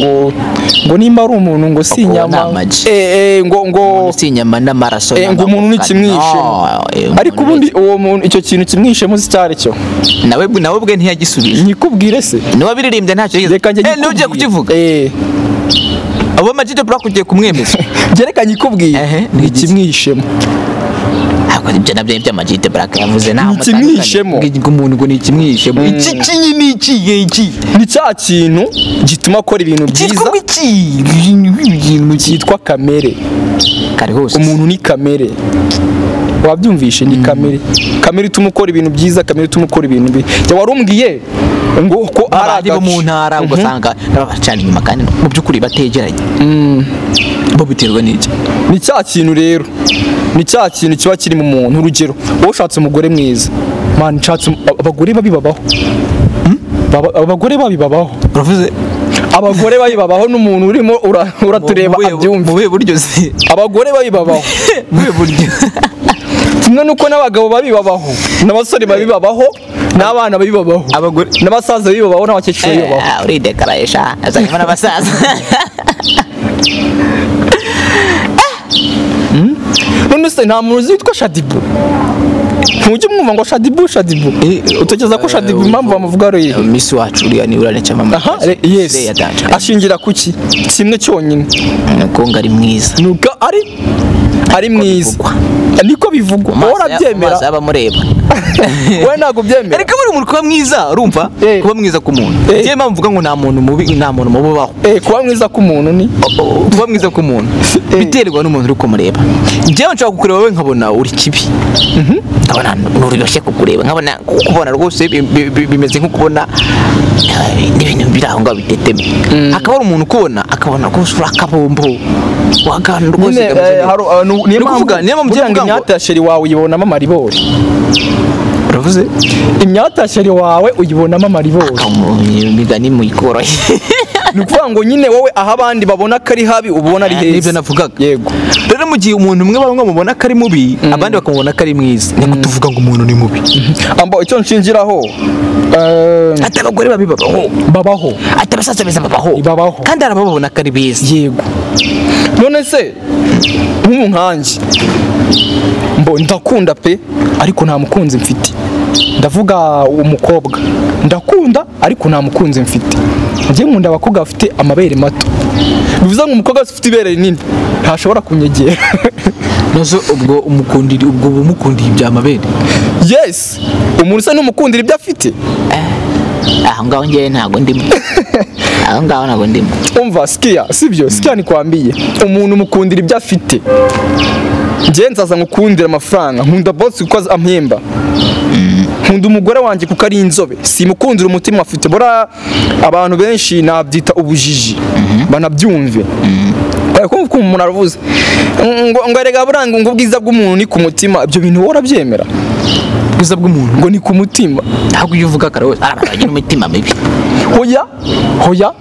ngo nimba ari umuntu ngo si Ubwo inyama ni amagi. Ngo Si inyama n'amaraso ngo umuntu ni n'amagufwa. kimwishemo. No, Ariko ubundi uwo muntu icyo kintu kimwishemo si cyari cyo? Nawe ubwe ntiyagisubije. Nyikubwire se? Niwe wabiririmbye, ntacyo yigeze. Reka njye Niwe ugiye nyikubwire. kukivuga. Abo Ama G The Black ugiye kumwemeza. Njye reka nyikubwire. Ehe, ni ni igiki? ikimwishemo. Ariko ibyo nabyo ibyo Ama G The Black yavuze ntaho Ni ikimwishemo. mutandukanye. Ngo umuntu ngo ni ikimwishemo. Iki ki ni iki iki? Ni cya kintu gituma akora ibintu byiza. Cyitwa ngo iki? Ibintu Cyitwa kamere. Kare hose. Umuntu ni kamere, wabyumvishe? Ni kamere, kamere ituma ukora ibintu byiza, kamere ituma ukora ibintu bibi. Jya wari umbwiye ngo ko ari Abandi bo mu agace. ntara ugasanga nabo bacana inyuma kandi mu by'ukuri bategeranye. Bo biterwa n'iki? Ni cya kintu rero, ni cya kintu kiba kiri mu muntu. Urugero, wowe ushatse umugore mwiza, man, nshatse abagore babi babaho. Abagore babi babaho. Uravuze? Abagore babi babaho, n'umuntu urimo uratureba abyumva. Mu buhe buryo se? Abagore babi babaho. Mu buhe buryo? Kimwe n'uko n'abagabo babi babaho, n'abasore babi babaho, n'abana babi babaho, Abagore n'abasaza babi babaho, n'abakecuru babi babaho. Uridekaraye sha, azanyemo n'abasaza. None se nta muntu uzi witwa Shadibu? Ntujya umwumva ngo Shadibu, Shadibu? Utekereza ko Shadibu impamvu bamuvuga ari iyihe? Miss wacu uriya ni uriya cyamamare. Aha, yes. Ashingira kuki kimwe cyonyine? Nuko ngo ari mwiza. Nuko ari mwiza. Bivugwa. Niko bivugwa, wowe urabyemera? Maso y'abamureba. Wowe ntabwo ubyemera? Ariko buri muntu kuba mwiza, urumva, kuba mwiza k'umuntu, niyo mpamvu mvuga ngo nta muntu mubi, nta muntu mubi ubaho. Kuba mwiza k'umuntu ni Kuba mwiza k'umuntu biterwa n'umuntu uri kumureba. Njyewe nshobora kukureba wowe nkabona uri kibi, nkabona nturyoshye kukureba, nkabona kukubona rwose bimeze nko kubona n'ibintu biri aho ngaho biteteme. Hakaba hari umuntu ukubona akabona rwose uri akabombo wagana rwose nyine kameze neza. Niyo Ni ukuvuga, niyo mpamvu buriya ngo mvuga ngo- imyata ya chéri wawe uyibonamo amaribori. Uravuze? Imyata ya chéri wawe uyibonamo amaribori. Imigani muyikorohe. Ni ukuvuga ngo nyine wowe aho abandi babona ko ari habi ubona ari heza. Nibyo navugaga. Yego. Rero mu gihe umuntu umwe bamwe bamubona ko ari mubi, abandi bakamubona ko ari mwiza, ni tuvuga ngo umuntu ni mubi. Ambo icyo nshingiraho ati abagore babi babaho, babaho, ati abasaza beza babaho, babaho, kandi hari abababona ko ari beza. Yego. None se nk'ubu nkanjye mbo ndakunda pe, ariko nta mukunzi mfite. Ndavuga umukobwa ndakunda ariko nta mukunzi mfite. Njye nkunda abakobwa bafite amabere mato. Bivuze ngo umukobwa ufite ibere rinini ntashobora kunyegera. Nazo ubwo umukundira, ubwo bumukundiye ibya mabere. Yes, umuntu usa n'umukundira ibyo afite. Aho ngaho ngiye ntago ndimo. Aho ngaho ntago ndimo. Umva sikia, sibyo? Sikia nikwambiye. Umuntu umukundira ibyo afite. Njye nzaza ngukundira amafaranga, nkunda boss kuko ampemba. Nkunda umugore wanjye kuko ari inzobe. Simukundira umutima afite. Bora abantu benshi nabyita ubujiji. Banabyumve. Ko umuntu aravuze ngo erega buranga ngo ubwiza bw'umuntu ni ku mutima. Ibyo bintu wowe urabyemera? Ubwiza bw'umuntu ngo ni ku mutima. Ntabwo iyo uvuga kare wese abantu bagira umutima mibi. Hoya, hoya.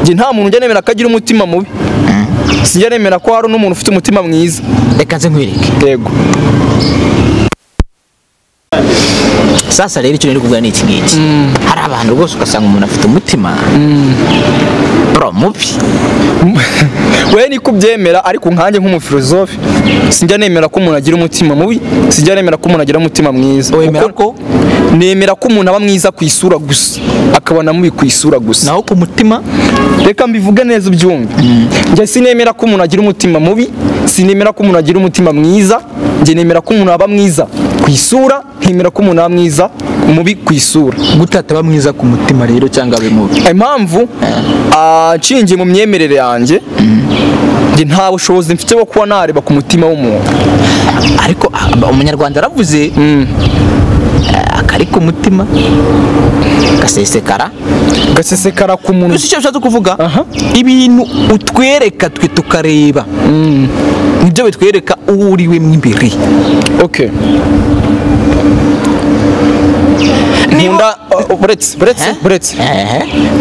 Njye nta muntu njya nemera ko agira umutima mubi. Sinjya nemera ko hari n'umuntu ufite umutima mwiza. Reka nze nkwereke. Yego. Sasa rero icyo nari kuvuga ni iki ngiki. Hari abantu rwose ugasanga umuntu afite umutima bro mubi. We ni kubyemera ariko nkanjye nk'umufilosofe sinjya nemera ko umuntu agira umutima mubi, sinjya nemera ko umuntu agira umutima mwiza. Wemera ko? Nemera ko umuntu aba mwiza ku isura gusa, akaba mubi ku isura gusa. Naho ku mutima? Reka mbivuge neza ubyumve. Njye sinemera ko umuntu agira umutima mubi, sinemera ko umuntu agira umutima mwiza. Njye nemera ko umuntu aba mwiza ku isura, nkemera ko umuntu aba mwiza mubi ku isura. Gutata ba mwiza ku mutima rero cyangwa abe mubi? Impamvu nshingiye mu myemerere yanjye, njye nta bushobozi mfite bwo kuba nareba ku mutima w'umuntu. Ariko umunyarwanda aravuze akari ku mutima gasesekara, gasesekara ku muntu. Icyo ushatse kuvuga, ibintu utwereka twe tukareba nibyo bitwereka uwo uriwe mo imbere. Okay. Nkunda buretse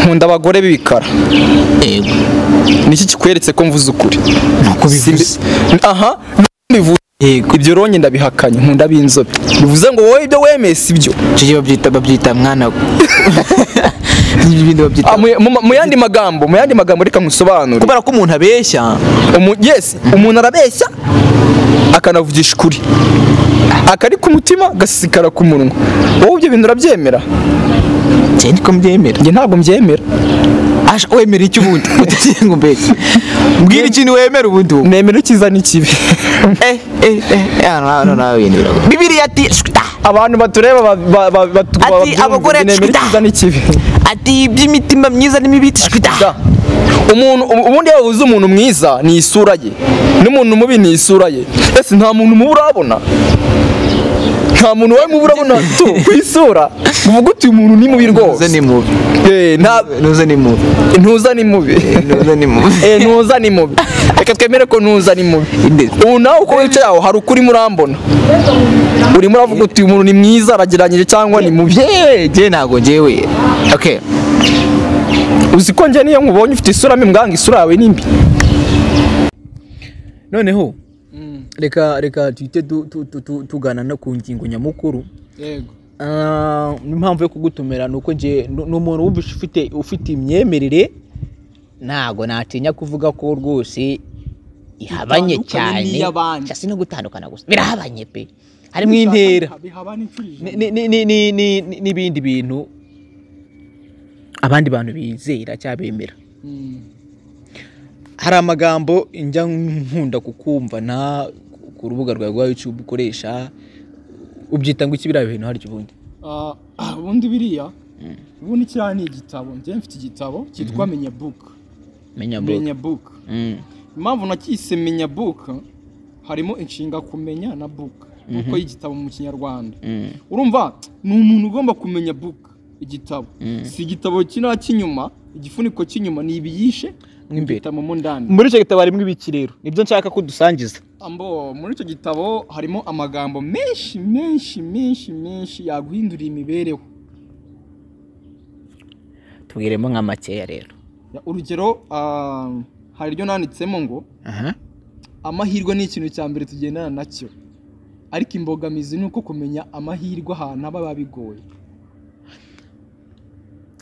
nkunda abagore b'ibikara. Yego. Niki kikweretse ko mvuze ukuri? Nuko bivuze. Aha, mbivuze. Yego. Ibyo ronye ndabihakanye, nkunda b'inzobe. Bivuze ngo wowe ibyo wemeye si byo. Cyo babyita mwana. Ibindi babyita. Mu yandi magambo, reka nkusobanure. Kubera ko umuntu abeshya. Yes, umuntu arabeshya akanavugisha ukuri. Akari ku mutima gasikara ku munwa. Wowe ibyo bintu urabyemera? Njye niko mbyemera. Njye ntabwo mbyemera. Asha wemera iki ubundi? Utagiye ngo mbese. Mbwira ikintu wemera ubundi wowe. Nemera icyiza n'ikibi. No ibintu biragoye. Bibiliya ati abantu batureba ati abagore nemera icyiza n'ikibi. Ati iby'imitima myiza n'imibi. Umuntu ubundi yabuze umuntu mwiza ni isura ye, n'umuntu mubi ni isura ye. Ese nta muntu mubi urabona? Nta muntu wawe mubi urabona tu ku isura uvuga uti umuntu ni mubi rwose. Ntuza ni mubi. Ntuza ni mubi. Ntuza ni mubi. Ntuza ni mubi. Ntuza ni mubi. Reka twemere ko ntuza ni mubi. Ubu nawe uko wicaye aho hari ukuri murambona. Urimo uravuga uti umuntu ni mwiza aragereranyije cyangwa ni mubi. Njye ntago njyewe. Okay. Uzi ko njye niyo nkubonye ufite isura mbi mbwanga isura yawe ni mbi. Noneho reka tuhite tugana no ku ngingo nyamukuru. Yego. N'impamvu yo kugutumira nuko nje ni umuntu wumvishe ufite imyemerere, ntago natinya kuvuga ko rwose ihabanye cyane. Cyasi no gutandukana gusa birahabanye pe. Harimo intera n'ibindi bintu abandi bantu bizera cyabemera. Hari amagambo njya nkunda kukumva na ku rubuga rwawe rwa YouTube ukoresha, ubyita ngo iki biriya bintu hari ubundi? Ubundi biriya ubundi kiriya ni igitabo. Njye mfite igitabo cyitwa Menya Book. Menya Book. Impamvu nakise Menya Book harimo inshinga kumenya na book kuko y'igitabo mu Kinyarwanda. Urumva ni umuntu ugomba kumenya book igitabo. Si igitabo kina cy'inyuma, igifuniko cy'inyuma ni ibiyishe igitabo mo ndani. Muri icyo gitabo harimo ibiki rero? Nibyo nshaka ko dusangiza. Ambo muri icyo gitabo harimo amagambo menshi menshi menshi menshi yaguhindurira imibereho. Tubwiremo nka makeya rero. Urugero, hari iryo nanditsemo ngo amahirwe ni ikintu cya mbere tugendana nacyo, ariko imbogamizi ni uko kumenya amahirwe ahantu aba bigoye.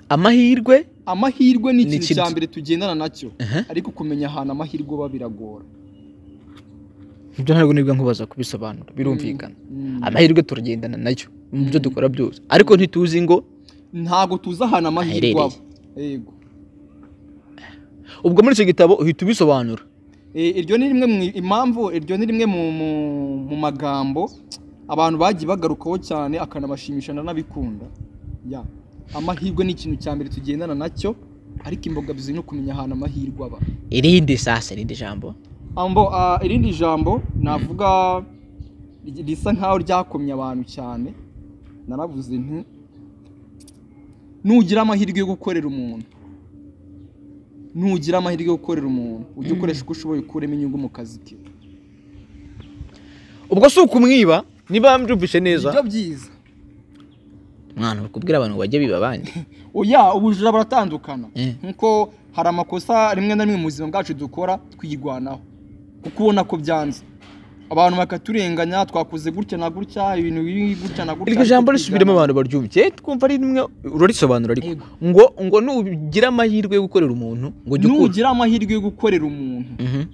Amahirwe ni ikintu cya mbere tugendana nacyo, ariko kumenya ahantu amahirwe aba biragora. Ibyo ntabwo nibwo nkubaza kubisobanura, birumvikana. Amahirwe turagendana nayo mu byo dukora byose, ariko ntituzi ngo ntabwo tuzi ahantu amahirwe aba. Yego. Ubwo muri icyo gitabo uhita ubisobanura. Iryo ni rimwe mu impamvu, iryo ni rimwe mu magambo abantu bagiye bagarukaho cyane akanabashimisha ndanabikunda. Ya, amahirwe ni ikintu cya mbere tugendana nacyo, ariko imbogamizi ni ukumenya ahantu amahirwe aba. Irindi sasa, irindi jambo. Ambo, irindi jambo navuga risa nkaho ryakomye abantu cyane, naravuze nti nugira amahirwe yo gukorera umuntu, nugira amahirwe yo gukorera umuntu, ujye ukoresha uko ushoboye ukuremo inyungu mu kazi ke. Ubwo si ukumwiba, niba mbyumvise neza. Ibyo byiza. Mwana ukubwira abantu bajye biba abandi. Oya, ubujura baratandukana. Nkuko hari amakosa rimwe na rimwe mu buzima bwacu dukora twirwanaho, kuko ubona ko byanze, abantu bakaturenganya, twakoze gutya na gutya, ibintu biri gutya na gutya. Iryo jambo risubiremo abantu baryumve, twumva ari rimwe urarisobanura, ariko ngo nugira amahirwe yo gukorera umuntu, ngo nugira amahirwe yo gukorera umuntu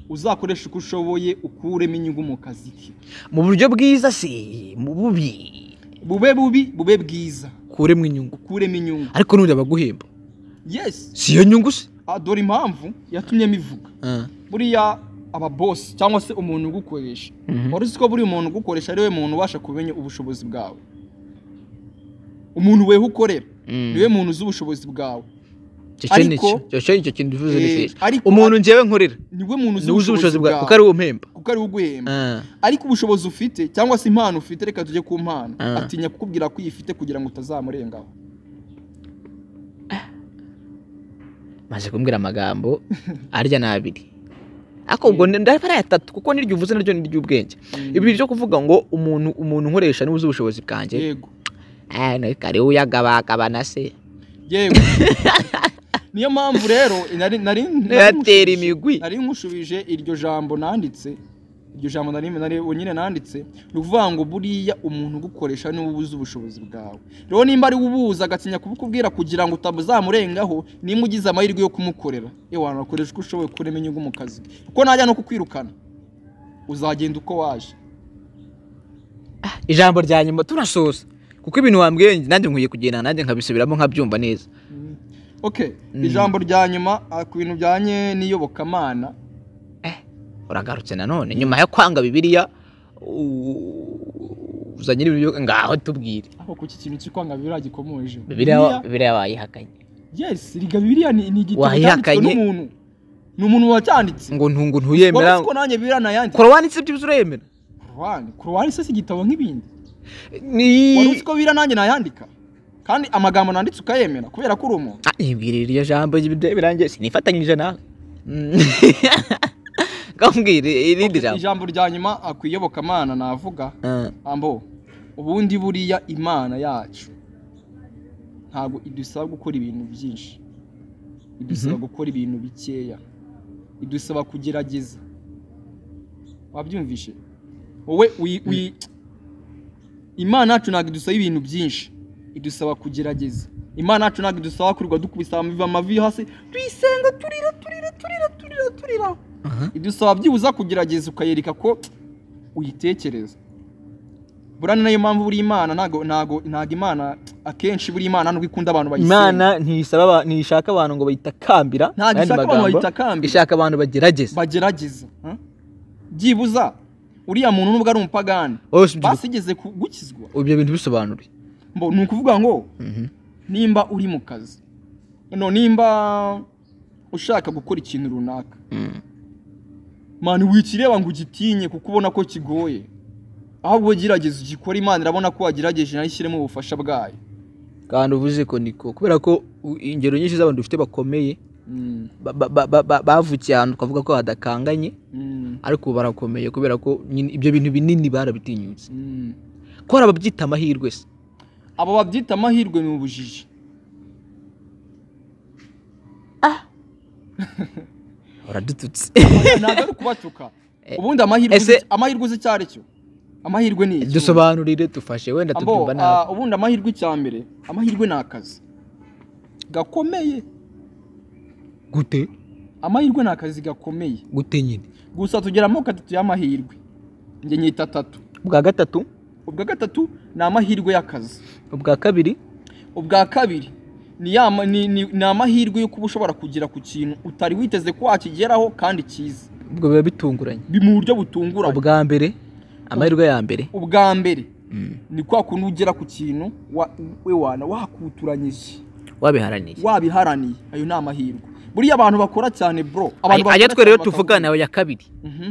uzakoresha uko ushoboye ukuremo inyungu mu kazi ke, mu buryo bwiza se mu bubi, bube bubi bube bwiza, kuremo inyungu, ukuremo inyungu. Ariko nundi abaguhemba. Yes, si iyo nyungu se? Dore impamvu yatumye mivuga. Buriya aba boss cyangwa se umuntu ugukoresha, wari uzi ko buri umuntu ugukoresha ari we muntu ubasha kumenya ubushobozi bwawe. Umuntu weho ukorera niwe muntu uzi ubushobozi bwawe. Ariko icyo kintu uvuze ni cyiza. Umuntu njyewe nkorera niwe muntu uzi ubushobozi bwawe, kuko ari we umpemba, kuko ari we uguhemba. Ariko ubushobozi ufite cyangwa se impano ufite, reka tujye ku mpano, atinya kukubwira ko uyifite kugira ngo utazamurengaho. Maze kumbwira amagambo arya n'abiri, ariko ubwo ndabara atatu, kuko niryo uvuze naryo ni ry'ubwenge. Ibi byo kuvuga ngo umuntu nkoresha niwe uzi ubushobozi bwanjye. Yego. No kare uyagabagabana se. Yego. Niyo mpamvu rero nari natera imigwi, nari nkushubije iryo jambo nanditse, iryo jambo nari nyine nanditse, ni ukuvuga ngo buriya umuntu ugukoresha niwe ubuze ubushobozi bwawe. Rero nimba ari ubuza agatinya kubukubwira kugira ngo utazamurengaho, nimba ugize amahirwe yo kumukorera, ewana wakoresha uko ushoboye kurema inyungu mu kazi, kuko najya no kukwirukana uzagenda uko waje. Ijambo rya nyuma turasoza, kuko ibintu wambwiye nanjye nkwiye kugenda nanjye nkabisubiramo nkabyumva neza. Okay, ijambo rya nyuma ku bintu byanye n'iyobokamana. Uragarutse nanone nyuma yo kwanga Bibiliya uzanye ibyo ngaho tubwire. Aho kuki ikintu cyo kwanga Bibiliya gikomoje? Bibiliya wayihakanye. Yes, riga Bibiliya ni igitabo cyanditswe n'umuntu. Ni umuntu wacyanditse. Ngo ntungu ntuyemera. Ko nanjye Bibiliya nayanditse. Korowani se ibyo uremera? Korowani se si igitabo nk'ibindi. Ni wari uzi ko Bibiliya nanjye nayandika? Kandi amagambo nanditse ukayemera kubera ko uri umuntu. Ibwirira iryo jambo birangiye sinifatanyije nawe. Ngambwire irindi jambo. Ijambo rya nyuma akwiyobokamana navuga, ambo ubundi buriya Imana yacu ntabwo idusaba gukora ibintu byinshi, idusaba gukora ibintu bikeya, idusaba kugerageza. Wabyumvishe? Wowe Imana yacu ntabwo idusaba ibintu byinshi, idusaba kugerageza. Imana yacu ntabwo idusaba kurirwa dukubisa amavi hasi tuyisenga turira turira turira turira turira. Idusaba byibuza kugerageza ukayereka ko uyitekereza. Burana nayo mpamvu buri Imana ntago Imana akenshi buri Imana nubwo ikunda abantu bayisenga. Imana ntisaba, ntishaka abantu ngo bayitakambira, ntabwo ishaka abantu bayitakambira, ishaka abantu bagerageza. Bagerageza. Byibuza uriya muntu nubwo ari umupagani basigeze gukizwa. Ibyo bintu bisobanure. Mbo ni ukuvuga ngo nimba uri mu kazi, no nimba ushaka gukora ikintu runaka, mani wikireba ngo ugitinye kuko ubona ko kigoye, ahubwo gerageza ugikora, Imana irabona ko wagerageje nayo ishyiremo ubufasha bwayo. Kandi uvuze ko niko, kubera ko ingero nyinshi z'abantu dufite bakomeye bavukiye ahantu ukavuga ko hadakanganye, ariko barakomeye kubera ko ibyo bintu binini barabitinyutse. Ko hari ababyita amahirwe se? Abo babyita amahirwe ni ubujiji. Uradututse. Ntabwo ari ukubatuka. Ubundi amahirwe, amahirwe uzi icyo ari cyo? Amahirwe ni iki? Dusobanurire, dufashe wenda tubyumva nabi. Ubundi amahirwe, icya mbere, amahirwe ni akazi gakomeye. Gute? Amahirwe ni akazi gakomeye. Gute nyine? Gusa tugira amoko atatu y'amahirwe, njye nyita atatu. Ubwa gatatu? Ubwa gatatu ni amahirwe y'akazi. Ubwa kabiri? Ubwa kabiri ni ya ni amahirwe yo kuba ushobora kugera ku kintu utari witeze ko wakigeraho kandi cyiza. Ubwo biba bitunguranye. Mu buryo butunguranye. Ubwa mbere, amahirwe ya mbere. Ubwa mbere ni kwa kuntu ugera ku kintu we wana wakuturanyije, wabiharaniye. Wabiharaniye, ayo ni amahirwe. Buriya abantu bakora cyane, bro, abantu bakora. Twe rero tuvugana ya kabiri,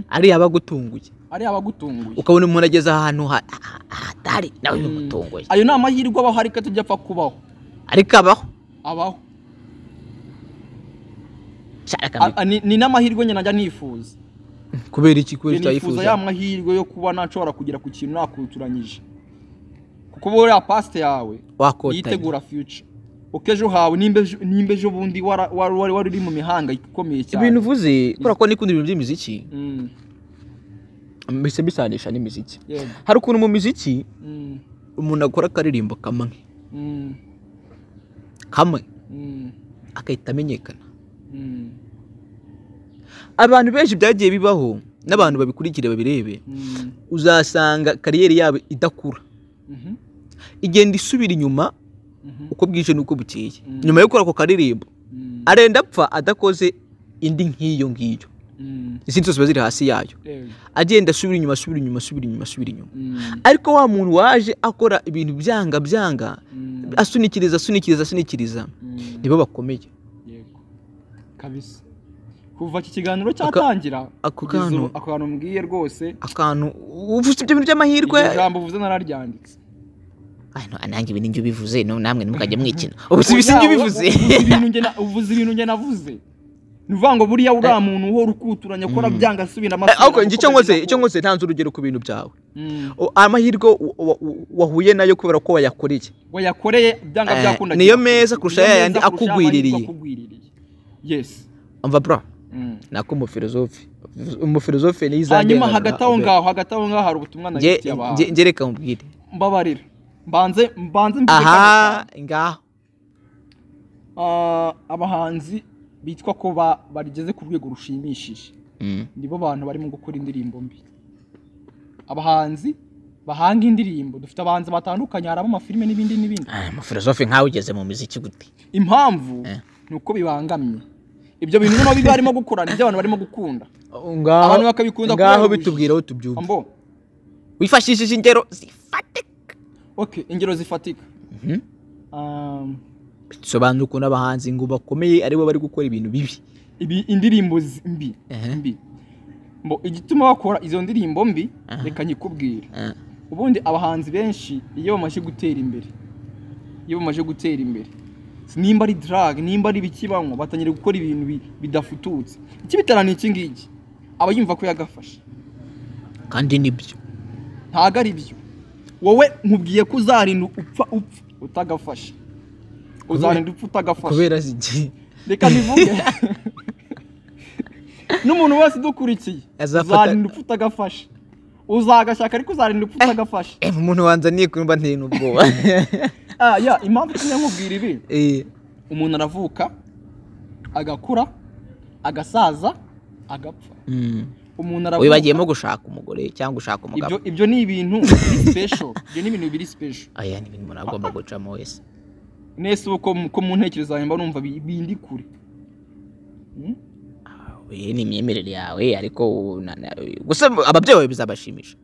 ari abagutunguye. Ari abagutunguye. Ukabona umuntu ageze ahantu hatari nawe bimutunguye. Ayo ni amahirwe abaho, ariko atajya apfa kubaho. Ariko abaho. Abaho. Ni n'amahirwe nyine najya nifuza. Kubera iki? Kubera utayifuza? Nifuza ya mahirwe yo kuba nashobora kugera ku kintu nakuturanyije. Kuko buriya past yawe yitegura future. Ukejo hawe nimbe ejo bundi wari uri mu mihanga ikomeye cyane. Ibintu uvuze kubera ko nikunda ibintu by'imiziki. Mbese bisanisha n'imiziki. Hari ukuntu mu miziki umuntu akora akaririmbo kamwe. Kamwe. Akahita amenyekana. Abantu benshi byagiye bibaho n'abantu babikurikire babirebe, uzasanga kariyeri yabo idakura, igenda isubira inyuma uko bwije nuko bukeye. Nyuma yo gukora ako karirimbo arenda apfa adakoze indi nk'iyo ngiyo, izindi zose ziri hasi yayo, agenda asubira inyuma, asubira inyuma, asubira inyuma, asubira inyuma. Ariko wa muntu waje akora ibintu byanga byanga, asunikiriza asunikiriza asunikiriza, nibo bakomeye. Yego kabisa. Kuva iki kiganiro cyatangira, ako kantu mbwiye rwose, akantu uvuze ibyo bintu by'amahirwe, ijambo uvuze nararyanditse. Nanjye ibi ninjye ubivuze, namwe ntimukajye mwikina. Ubu si ibyo ubivuze. Uvuze ibintu njye navuze. Ni uvuga ngo buriya uriya muntu uhora ukuturanya akora byanga asubira amasubira. Ariko icyo nkoze ntanze urugero ku bintu byawe. Amahirwe wahuye nayo kubera ko wayakoreye. Wayakoreye byanga byakunda. Niyo meza kurusha yayandi akugwiririye. Yes. Umva bro. Nako umufilozofe. Umufilozofe ni izanjye. Hanyuma hagati aho ngaho hari ubutumwa nagifitiye abantu. Nge reka mubwire. Mbabarira. Mbanze mvuge. Aha ngaho. Abahanzi bitwa ko barigeze ku rwego rushimishije, nibo bantu barimo gukora indirimbo mbi. Abahanzi bahanga indirimbo, dufite abahanzi batandukanye, harimo amafilime n'ibindi n'ibindi. Umufilozofe nkawe ugeze mu muziki gute? Impamvu ni uko bibangamye. Ibyo bintu noneho biba barimo gukora nibyo abantu barimo gukunda. Abantu bakabikunda ngaho bitubwira aho tubyumva. Wifashishije ingero zifatika. Okay, ingero zifatika. Sobanura ukuntu abahanzi ngo bakomeye aribo bari gukora ibintu bibi. Ibi indirimbo mbi mbi. Mbo igituma bakora izo ndirimbo mbi, reka nyikubwire. Ubundi abahanzi benshi iyo bamaze gutera imbere, nimba ari drug, nimba ari bikibanywa, batangira gukora ibintu bidafututse. Ikibitara ni iki ngiki, aba yumva ko yagafashe. Kandi nibyo. Ntago ari byo. Wowe nkubwiye ko uzarinda upfa utagafashe. Uzarinda upfa utagafashe. Kubera iki? Reka nivuge. N'umuntu wese udukurikiye uzarinda upfa utagafashe. Uzagashaka ariko uzarinda upfa utagafashe. Umuntu wanzaniye kumva nteye n'ubwoba. Ya impamvu tumye nkubwira ibi. Umuntu aravuka, agakura, agasaza, agapfa. Umuntu aravuka. Wibagiyemo gushaka umugore cyangwa gushaka umugabo. Ibyo ni ibintu biri special. Ibyo ni ibintu biri special. Aya ni ibintu umuntu agomba gucamo wese. Nese uko mu ntekerezo zanjye mba numva bindi kure. We ni imyemerere yawe, ariko gusa ababyeyi bawe bizabashimisha.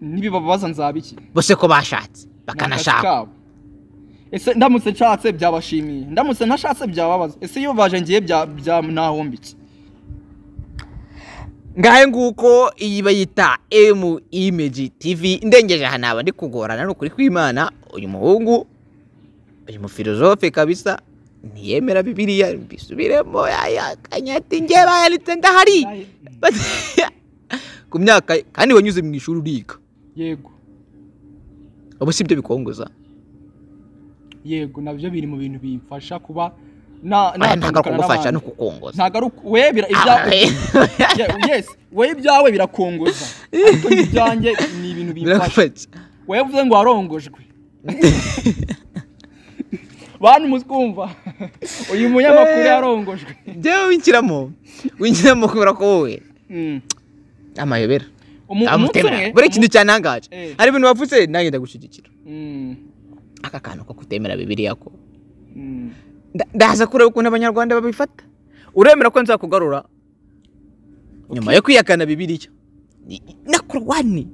Nibibabaza nzabiki? Bose ko bashatse bakanashaka. Ese ndamutse nshatse byabashimiye, ndamutse ntashatse byababaza. Ese iyo baje ngiye bya nahombiki? Ngahe nguko iyi bayita M Image TV. Ndengeje aha naba ndi kugorana n'ukuri kw'Imana. Uyu muhungu, uyu mufilozofe kabisa, ntiyemera Bibiliya, mbisubiremo kanyati nge bayanditse ndahari. Ku myaka kandi wanyuze mu ishuri uriga. Yego. Ubu si ibyo bikongoza? Yego, nabyo biri mu bintu bimfasha kuba Oya, ntabwo ari natandukana ukugufasha, n'abandi. ni ukukongoza. Ntabwo ari we ibya yes, we ibyawe birakongoza, ariko njye ibyanjye ni ibintu bimfasha. Biragufasha. Wowe uvuze ngo warongojwe, bantu mutwumva, uyu munyamakuru yarongojwe. Njyewe winjiramo kubera ko wowe amayobera. Umunsi umwe Buri kintu cyantangaje, hari ibintu wavuze nanjye ndagushyigikira. Aka kantu ko kutemera Bibiliya ko ndaza kureba ukuntu Abanyarwanda babifata. Uremera ko nzakugarura nyuma yo kwihakana Bibiliya na Korowani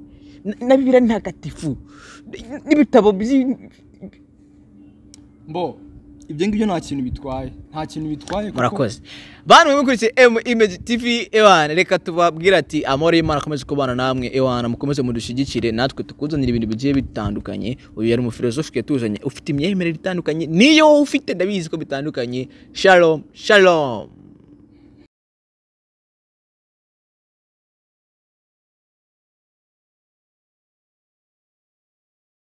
na Bibiliya ntagatifu n'ibitabo Mbo ibyo ngibyo nta kintu bitwaye, nta kintu bitwaye Murakoze bantu mukurikiye M Image TV. Ewana, reka tubabwire ati amahoro y'Imana akomeze kubana namwe. Ewana, mukomeze mudushyigikire, natwe tukuzanira ibintu bigiye bitandukanye. Uyu yari umufilozofe yatuzanye, ufite imyemerere itandukanye niyo wowe ufite, ndabizi ko bitandukanye. Shalom, shalom.